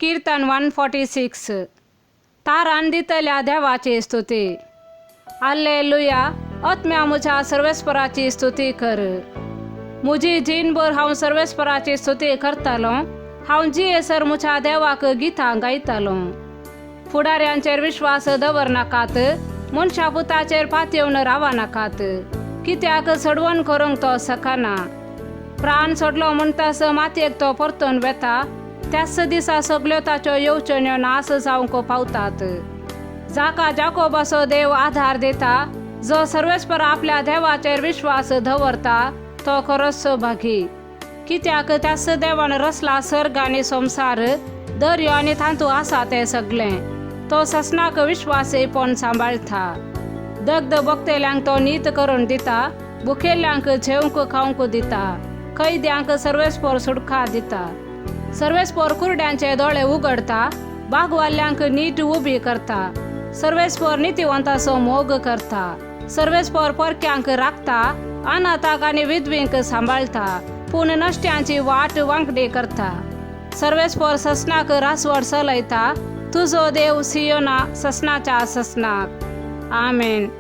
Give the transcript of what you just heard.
किर्तन 146. तारान दितल्या देवाची स्तुती. आल्लेलुया. आत्म्या म्हज्या सर्वेस्पराची स्तुती कर. म्हजी जीणभर हांव सर्वेस्पराची स्तुती करतालो. हांव जियेसर म्हज्या देवाक गितां गायतालो. फुडाऱ्यांचेर विश्वास दवरनाकात, मनशा पुताचेर पातयेवन रावनाकात, कित्याक सडवण करूंक तो शकना. प्राण सोडलो म्हणटास मातयेक तो परतून वेता. त्याच दिसा सगल्यो ताच्यो येवजण्यो नास जावंक पावतात. जाका जाकोबाचो देव आधार दिता, जो सर्वेस्पर आपल्या देवाचेर विश्वास दवरता, तो खरोच भागी. कित्याक त्याच देवान रचला सर्ग आनी संवसार, दर्यो आनी तांतू आसा तें सगळें. तो ससनाक विश्वासीपण सांबाळटा. दग्ध भोगतेल्यांक तो नीत करून दिता, भुकेल्ल्यांक जेवंक खावंक दिता, कैद्यांक सर्वेस्पर सुटका दिता. सर्वेस्पर कुरड्यांचे दोळे उगडता, बागवाल्यांक नीट उबी करता. सर्वेस्पर नितीवंताचो मोग करता. सर्वेस्पर परक्यांक राखता, अनाथाक आनी विधवींक सांबाळटा, पूण नश्ट्यांची वाट वांकडी करता. सर्वेस्पर ससनाक रासवड चलयता. तुजो देव सियोना ससनाच्या ससनाक. आमेन.